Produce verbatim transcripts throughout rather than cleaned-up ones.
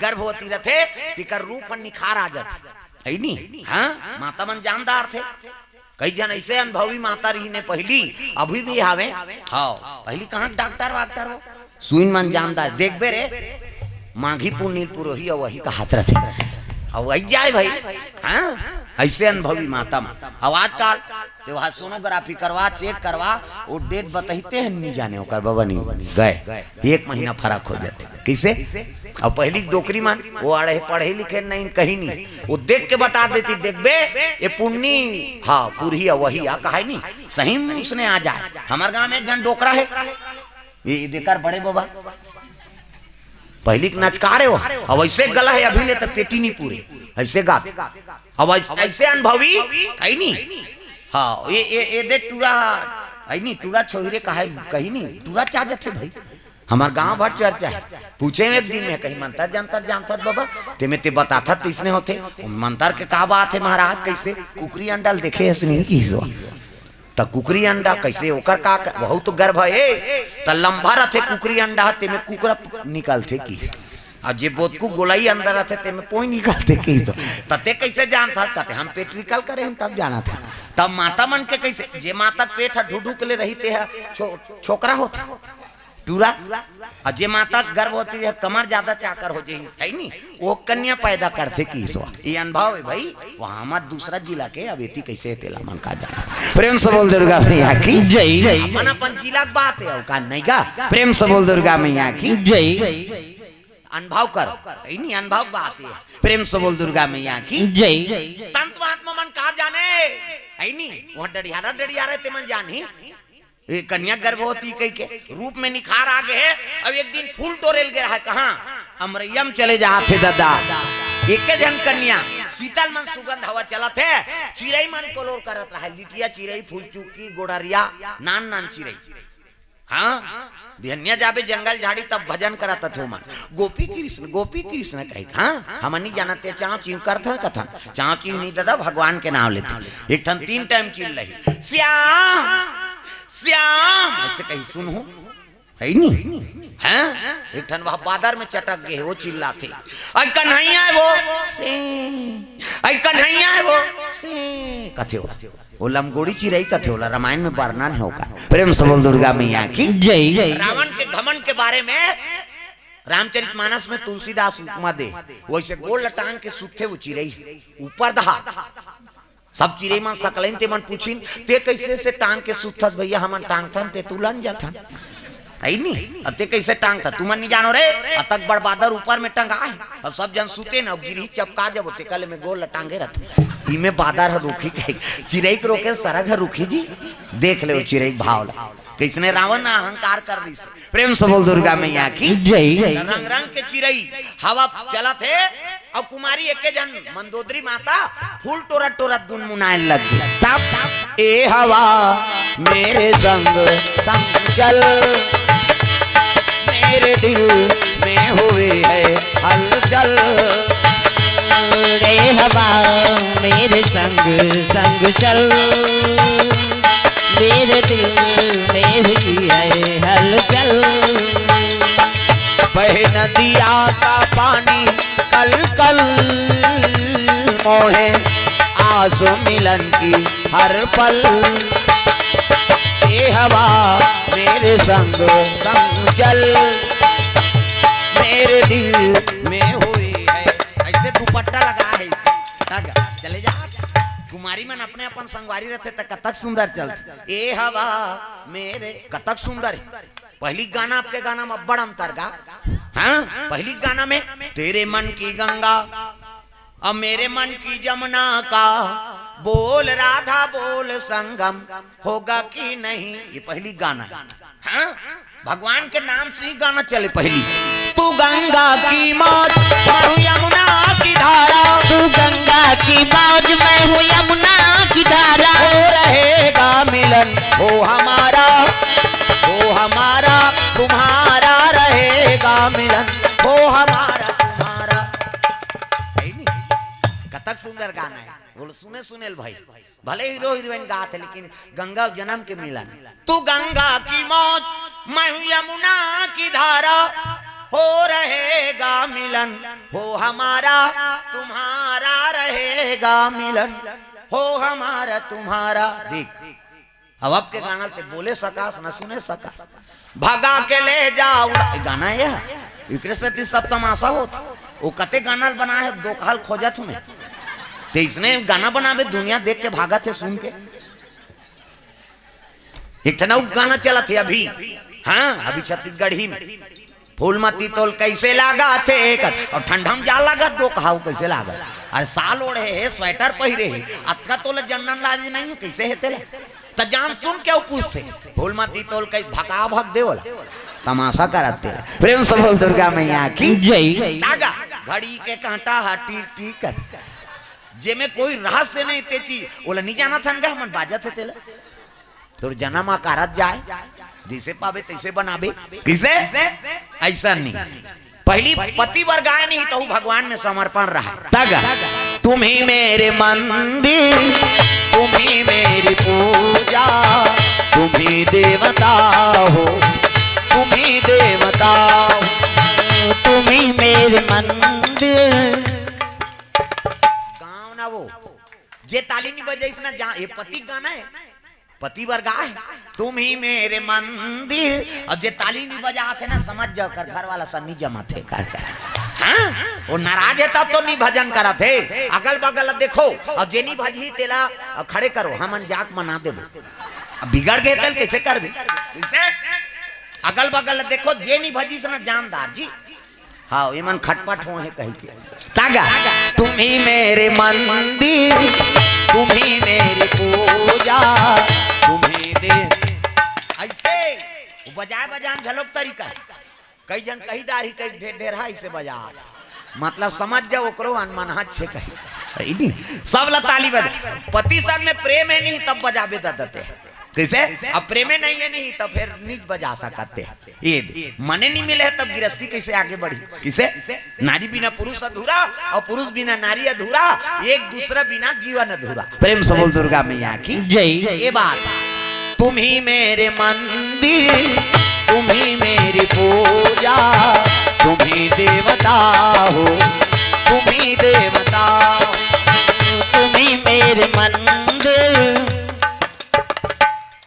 गर्भवती रथे, तेकर रूप ह निखार आ जाथे, है नी? हाँ, माता मन जानदार थे। कई झन ऐसे अनुभवी माता रहिन हे पहिली, अभी भी हावे। हाँ, पहिली कहाँ डॉक्टर वाक्टर हो, सुइन मन जानदार, देखबे रे, माघी पुन्नी ल पुरोही अउ वही कहात रथे। अउ वही जाए भाई, हाँ, ऐसे अनुभवी माता मन। अउ आजकल ते वहाँ सोनोग्राफी करवा, चेक करवा, वो डेट बताही ते ह नी जाने, ओकर बबा नी गए, एक महीना फरक हो जाथे। कइसे? अउ पहिली के डोकरी मन, वो अड़हे पढ़े लिखे नहीं, कहीं नहीं, वो देख के बता देती, "देखबे, ये पुन्नी, हाँ, पुरही अउ वही आ, कहाय नी, सही में उसने आ जाए।" हमर गाँव में एक झन डोकरा हे, ये, ये देकर बड़े बबा, पहिली के नचकार हे वो, अउ ऐसे गला हे, अभी ले तक पेटी नहीं पूरे, ऐसे गात, अउ ऐसे, ऐसे अनुभवी, है नी? हाँ, ये, ये, ये देख टूरा, है नी, टूरा छोहिरे कहाय, कहीं नहीं, टूरा क्या जाथे भाई? हमर गाँव भर चर्चा हे। पूछे एक दिन में, कहीं मंतर जंतर जानथस बबा, तेमे ते बताथस तइसने होथे। मंतर के का बात हे महाराज, कइसे? कुकरी अंडा ल देखे हस नहीं किहिस वो। त कुकरी अंडा कइसे, ओकर का, का, बहुत गर्भ हे, त लंबा रथे कुकरी अंडा, तेमे कुकरा निकलथे किहिस। अउ जे बोतकू गोलाई अंदर रथे, तेमे पोई निकलथे किहिस। त ते कइसे जानथस? कहते, "हम पेट्रिकल करे हन, तब जानत हन।" तब माता मन के कइसे, जे माता के पेट ह ढुढुक ले रही, ते ह छो-, छोकरा होथे। टूरा। अउ जे माता गर्भवती रहे, कमर ज्यादा चाकर हो जाही, है नी? वो कन्या पैदा करथे किहिस वो। ये अनुभव हे भाई, वहाँ हमर दूसरा जिला के, अब एती कइसे हे तेला मन का जाना। प्रेम से बोल दुर्गा मैया की जय। अपन अपन जिला के बात हे, अउ का नहीं गा? प्रेम से बोल दुर्गा मैया की जय। अनुभव कर, है नी? अनुभव के बात हे। प्रेम से बोल दुर्गा मैया की जय। संत महात्मा मन का जाने, है नी? वहाँ डडियारा, डडियारा ते मन जानही। ए, कन्या गर्भवती कहि के रूप में निखार आ गे हे। अब एक दिन फूल टोरे ल गे रहा, कहाँ? अमरैया में चले जात हे ददा। एके झन कन्या, सीतल मन सुगंध हवा चलत हे, चिरई मन कोलोर करत रहा, लिटिया चिरई, फूलचुकी, गोड़रिया, नान नान चिरई। हाँ, बिहनिया जाबे जंगल झाड़ी, तब भजन करत थे ओमन, "गोपी कृष्ण, गोपी कृष्ण" कहि। हाँ, हमन नहीं जानत, चाँव चीव करत हन कथन, चाँव चीव नहीं ददा, भगवान के नाम लेथे। एक ठन तीन टाइम चिल्लाही, "श्याम, श्याम" ऐसे कही, सुनहू, है नी? हैं? एक ठन वह बादर में चटक गे हे, वो चिल्लाथे, "अई कन्हैया हे वो, से, अई कन्हैया हे वो, से" कथे वो। वो लमगोड़ी चिरई कथे, ओला रामायण में वर्णन हे ओकर। प्रेम से बोल दुर्गा मैया की जय। रावण के घमंड के बारे में रामचरित मानस में तुलसीदास उपमा दे, वैसे गोड़ ल टांग के सुतथे वो चिरई, ऊपर दहा। सब चिरई मन सकलइन, ते मन पूछिन, "ते कइसे से टांग के सुतथस भैया?" "हमन टांगथन, ते तुलन जाथन।" है नी? "अ ते कइसे टांगथस?" "तुमन नहीं जानो रे, अतक बड़ बादर ऊपर में टंगा हे, अब सब झन सुते न, गिरही चपका जबो, ते कले में गोड़ ल टांगे रहत। इमे बादर ह रुखही कहे, चिरई के रोके सरग ह रुखही जी।" देख ले वो चिरई के भाव ला, कइसने रावण अहंकार कर रहिस। प्रेम से बोल दुर्गा मैया की जय। रंग रंग के चिरई हवा चलत हे, अउ कुमारी एके झन मंदोदरी माता फूल टोरत टोरत गुनगुनाए लग गे। तब, "ए हवा मेरे संग संग चल, मेरे दिल में हुई है हलचल।" ए हवा मेरे संग संग चल, मेरे दिल में हुई है हलचल। बहे नदिया का पानी कल कल, मोहे आस मिलन की हर पल। ए हवा मेरे संग संग चल, मेरे दिल में हुई है। ऐसे दुपट्टा लगा है, तक चले जा। कुमारी मन अपने अपन संगवारी रहते त कतक सुंदर चलथे। ए हवा मेरे, कतक सुंदर हे। पहिली गाना, अब के गाना में अब्बड़ अंतर गा। हाँ, पहिली गाना में, "तेरे मन की गंगा और मेरे मन की जमुना का, बोल राधा बोल, संगम होगा कि नहीं।" ये पहिली गाना हे। हाँ, भगवान के नाम से ही गाना चले पहिली। "तू गंगा की मौज, मैं हूँ यमुना की धारा।" तू गंगा की मौज, मैं हूँ यमुना की धारा। हो रहेगा मिलन हो हमारा, हो हमारा तुम्हारा, रहेगा मिलन हो हमारा तुम्हारा। है नी? कतक सुंदर गाना हे। बोलो, सुने, सुने ल भाई। भले हीरो हीरोइन गात हे, लेकिन गंगा जनम के मिलन। "तू गंगा की मौज, मैं हूँ यमुना की धारा।" हो रहेगा मिलन, हो हमारा तुम्हारा रहेगा मिलन, हो हमारा तुम्हारा। देख, अब आपके गाना ते बोले सकास, न सुने सकास। भगा के ले जाओ, ये गाना ये है। एकरे सेती सब तमाशा होत। वो कते गाना बनाए है, दो काल खोजत हूँ मैं। ते इसने गाना बनावे, दुनिया देख के भागत है सुन के। एक ठना गाना चलत है अभी, हाँ, अभी छत्तीसगढ़ी में, फूल मती तोल कैसे लागा थे एक, और ठंडा में जा लागत दो कहाऊ कैसे लागत। अरे साल ओढ़े है, स्वेटर पहिरे है, अतका तोल जन्नन लाजी नहीं है, कैसे है तेला? त जान सुन के पूछते, फूल मती तोल कई भका भक दे वाला तमाशा करत तेला। प्रेम से बोल दुर्गा मैया की जय। तागा घड़ी के कांटा हा टीक टीक कर, जेमे कोई रहस्य नहीं ते चीज, ओला नहीं जाना थन गा, हमन बाजत है तेला। तोर जन्म आकारत जाए, जैसे पावे तैसे बनावे। किसे? ऐसा नहीं। पहली पति बर गाय नहीं तो भगवान में समर्पण रहा। तग तुम ही मेरे मंदिर, तुम ही मेरी पूजा, तुम ही देवता हो, तुम ही देवता हो, तुम ही मेरे मंदिर। गाँव ना वो, जे ताली नहीं बजाइस ना, जा, ये पति गाना है। पति बर गाय, तुम ही मेरे मंदिर। अब जे ताली नहीं बजात है ना, समझ जाओ कर घर वाला सन नहीं जमत है कर, कर। हाँ? वो नाराज है तब तो नहीं भजन करत है। अगल बगल देखो, अब जे नहीं भजही तेला खड़े करो, हमन जाक मना देबो। अब बिगड़ गए तेल कैसे करबे? कैसे? अगल बगल देखो, जे नहीं भजी से ना जानदार जी, हाँ, ये मन खटपट हो है कही के। तागा, तुम ही मेरे मंदिर, तुम ही मेरी पूजा, तुम ही दे। ऐसे वो बजाए बजान झलोक तरीका। कई जन कही दार ही कई ढेर ढेर हाई से बजा, मतलब समझ जाओ ओकरो अनमन हाथ छे कही। सही नहीं, सब ला ताली बज। पति सन में प्रेम है नहीं तब बजाबे ददते। कैसे? अब प्रेमे नहीं है नहीं तो फिर निज बजा सकते हैं। ये दे, मने नहीं मिले है तब गिरस्ती कैसे आगे बढ़ी? किसे? नारी बिना पुरुष अधूरा और पुरुष बिना नारी अधूरा। एक दूसरा बिना जीवन अधूरा। प्रेम से बोल दुर्गा मैया की जय। ये बात, तुम ही मेरे मंदिर, तुम ही मेरी पूजा, तुम ही देवता हो, तुम ही देवता हो, तुम ही मेरे मंदिर।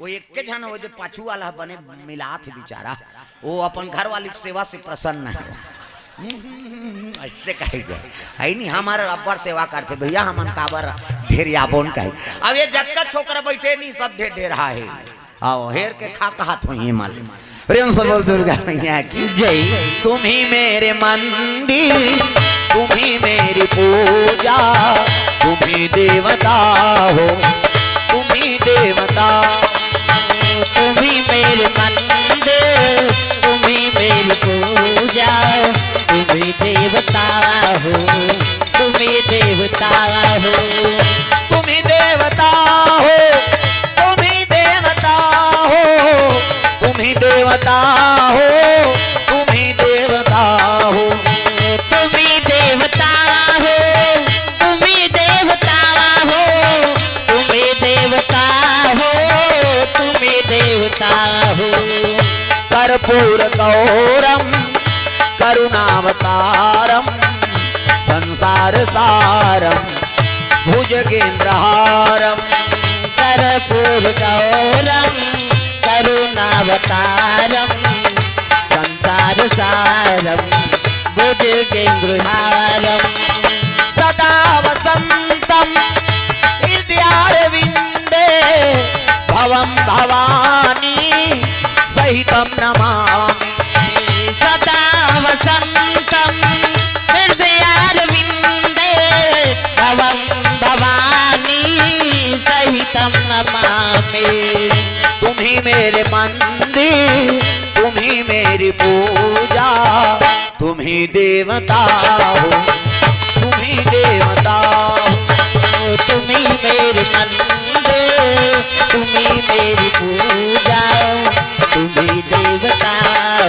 वो एक के झन हो जे पाछू वाला बने मिलात है बेचारा, वो अपन घर वाली के सेवा से प्रसन्न है। ऐसे कहेगा, है नहीं, हमारा अब्बर सेवा करते भैया, हमन काबर ढेर याबोन कहे। अब ये जक्का छोकरा बैठे नहीं, सब ढेर ढेर हा है। आओ, हेर के खा कहा तो ये मालिक। प्रेम से बोल दुर्गा मैया की जय। तुम ही मेरे मंदिर, तुम ही मेरी पूजा, तुम ही देवता हो, तुम ही देवता। तुम ही मेरे मंदिर, तुम ही मेरी पूजा, तुम ही देवता हो, तुम ही देवता हो, तुम ही देवता हो, तुम ही देवता हो, तुम ही देवता हो, तुम ही देवता हो। तुम ही देवता हो, तुम ही देवता हो, तुम ही देवता हो, तुम ही देवता हो। कर्पूर गौरम करुणावतारम संसार सारम भुजगेंद्रहारम। कर्पूर गौरम करुणावतारम संसार सारम भुजगेंद्रहारम। सदा वसंतम हृदयारविंदे भवम भवानी सहितम नमामि। सदा वसंतम हृदयारविंदे भवम भवानी सहितम नमामि। तुम ही मेरे मंदिर, तुम ही मेरी पूजा, तुम ही देवता हो, तुम ही देवता हो। तुम ही मेरे मंदिर, तुम ही मेरी पूजा, तुम ही देवता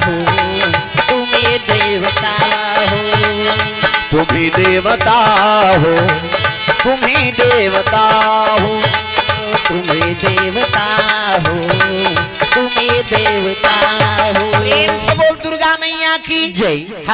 हो, तुम ही देवता हो। तुम ही देवता हो, तुम ही देवता हो, तुम ही देवता हो, तुम ही देवता हो। प्रेम से बोल दुर्गा मैया की जय। हाँ।